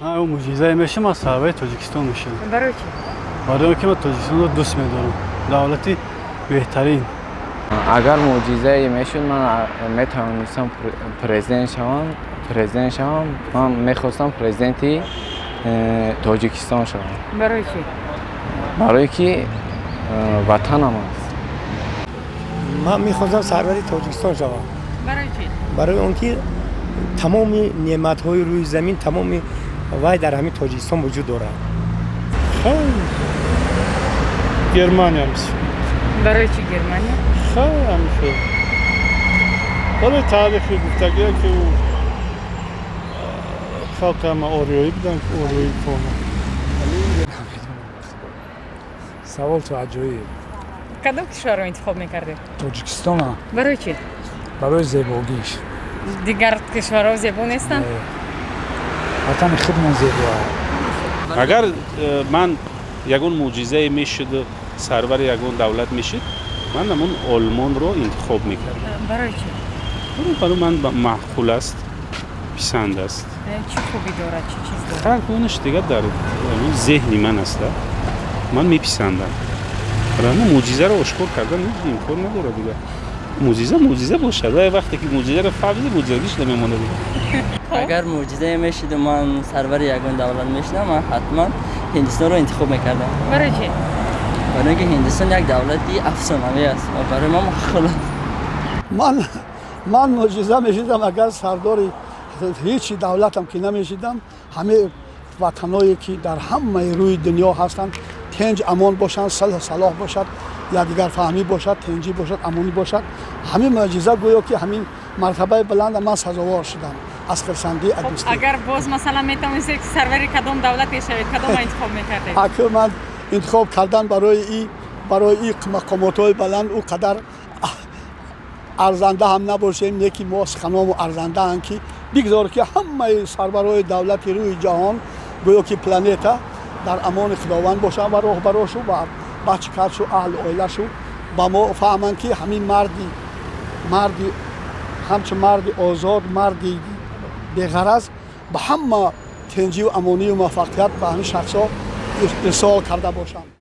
Мӯъҷизае мешавам, аз сарвари Тоҷикистон мешавам. Барои чӣ? Барои ки ман Тоҷикистонро дӯст медорам, давлати беҳтарин. Агар мӯъҷизае мешуд, ман метавонистам президент шавам. Ман мехостам президенти Тоҷикистон шавам. Барои чӣ? Барое ки ватанам аст. Ман мехостам сарвари Тоҷикистон шавам. Барои чӣ? Барои он ки тамоми неъматҳои рӯи замин, тамоми вай дар ҳамин Тоҷикистон вуҷуд дорад. Германия. Барои чӣ Германия? Ҳамишо барои таърихи гуфтагия, ки ӯ халқи ҳама ориёӣ буданд, ориёӣ кона. Савол ту аҷоиб. Кадом кишварро интихоб мекардед? Тоҷикистона. Барои чӣ? Барои зебогиш. Дигар кишварҳо зебо нестанд? Ватани худмон зебо. Агар ман ягон мӯъҷизае мешуду сарвари ягон давлат мешуд, ман ҳамон Олмонро интихоб мекардам. Барои чӣ? Барои ман маъқул аст, писанд аст. Чӣ хубӣ дорад, чӣ чиз дорад? Ҳар дигар дар зеҳни ман аст, ман меписандам. Барои мӯъҷизаро ошкор кардан имкон надорад. Дигар мӯъҷиза мӯъҷиза бошад. Вай вақте ки мӯъҷизаро фаҳмиди, мӯъҷизагиш намемонад. Агар мӯъҷизае мешуду ман сарвари ягон давлат мешудам, ман ҳатман Ҳиндустонро интихоб мекардам. Барои чӣ? Барои ин ки Ҳиндустон як давлати афсонавӣ аст ва барои ман маъқул аст. Ман мӯъҷиза мешидам, агар сардори ҳеҷ давлатам ки намешидам, ҳамаи ватаное ки дар ҳамаи рӯи дунё ҳастанд, тинҷ амон бошанд, сулҳ салоҳ бошад, якдигарфаҳмӣ бошад, тинҷӣ бошад, амонӣ бошад. Ҳамин мӯъҷиза, гӯё ки ҳамин мартабаи баланда ман сазовор шудам аз хурсандӣ, аз дӯстӣ. Агар боз, масалан, метавонистед, ки сарвари кадом давлат мешавед, кадома интихоб мекардед? Аки ман интихоб кардан барои и мақомотҳои баланд ӯ қадар арзанда ҳам набошем, не ки мо суханому арзандаанд, ки бигзор ки ҳамаи сарварои давлати рӯи ҷаҳон, гӯё ки планета, дар амони Худованд бошанд ва роҳбарошу ва бачикаршу аҳли оилашу ба мо фаҳманд, ки ҳамин марди ҳамчун марди озод, марди беғараз ба ҳама тинҷию амонию муваффақият ба ҳамин шахсҳо ирсол карда бошанд.